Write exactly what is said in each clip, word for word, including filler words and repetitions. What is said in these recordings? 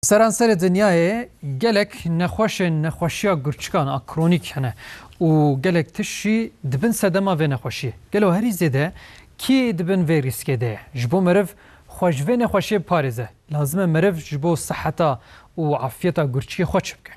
Seranserê dinyayê gelek nexweşên nexweşiya gurçikan a kronîk hene û gelek tişt jî dibin sedema vê nexweşiyê. Gelo herî zêde kî dibin vê rîskê de ye? Ji bo meriv xwe ji vê nexweşiyê biparêze, lazim e meriv ji bo siheta û afiyeta gurçikê xwe çi bike?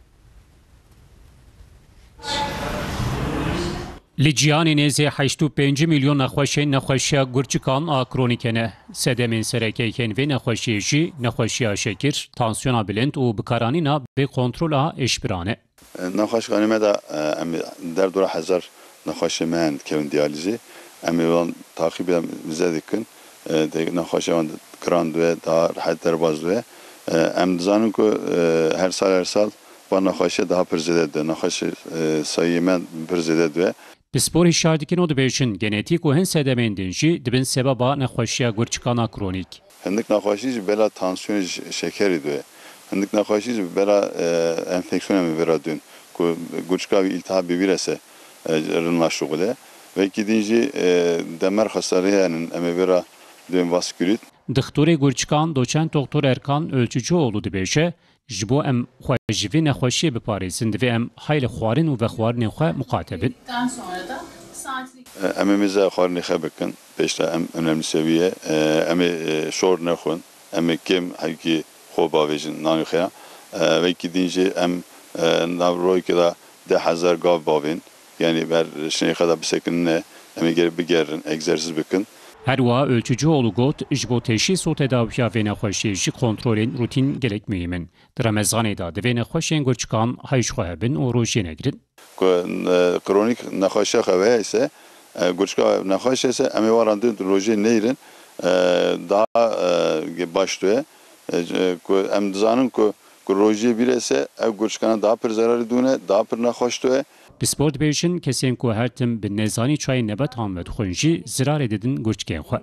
Li cîhanê nêzê heşt û pênc milyon nexweşên nexweşiya gurçikan a kronîk hene. Sedemên sereke yên vê nexweşiyê jî nexweşiya şekir, tansiyona bilind û bikaranîna bê kontrol a hişbiran e. Nexweşxanê me de, e, em derdora hezar nexweşê me hene dikevin diyalîzê. Em ê wan taqîbê bize dikin. E, de nexweşê wan giran dibe, daha rehet derbas dibe. E, em dizanin ku, e, her sal, her sal van nexweşiya daha pir zêde dibe. Nexweşê, e, sayiyê me pir zêde dibe. Pispor hişyar dikin û dibêjin, genetîk û hin sedemên din jî dibin sebeba nexweşiya gurçikan a kronîk. Hindik nexweşî jî bela tansiyonê, ş-, şekerî dibe. Hindik nexweşî jî bela, e, enfeksiyonê em ê vê re dûn. Ku gurçika wî îltihab bê vîrese, e, rin naşuxile. Wekî din jî, e, demer xestarî henin, em ê vê re dûn vaskûlît. Dixtorê gurçikan doçent doktor Erkan Ölçücüoğlu dibêje, ji bo em xwe ji vê nexweşiyê biparêzin, divê em hay li xwarin û vexwarinên xwe miqate bin. E, em ê mêze xwarinê xwe bikin. Pêşta em önemli seviye, e, em ê, e, şor nexwin. Em ê kêm hevkî xwe bavêjin nanê xwe ya. E, wekî din jî em, e, nav royke de deh hezar gav bavên. Yani ber şinê xwe de bisekinine, em ê gerek bigerin, egzersiz bikin. Her wiha Ölçücüoğlu got, ji bo teşhîs û tedawiya vê nexweşiyê jî kontrolên rutîn gelek muhîm in. Di Remezanê de divê nexweşên gurçikan hay ji xwe hebin û rojiyê negirin. Ku, e, kronîk nexweşiya xwe heye ise, e, gurçika nexweş ise, em ê wan re dûn rojiyê neyrin, e, daha, e, baş tûye. E, ku em dizanin ku, ku rojiyê bîre ise, ev gurçikana daha pir zerarê dûne, daha pir nexweş tûye. Pispor dibêjin, kesên ku her tim bi nezanî çayên nebetan vedixwin jî zirarê didin gurçikên xwe.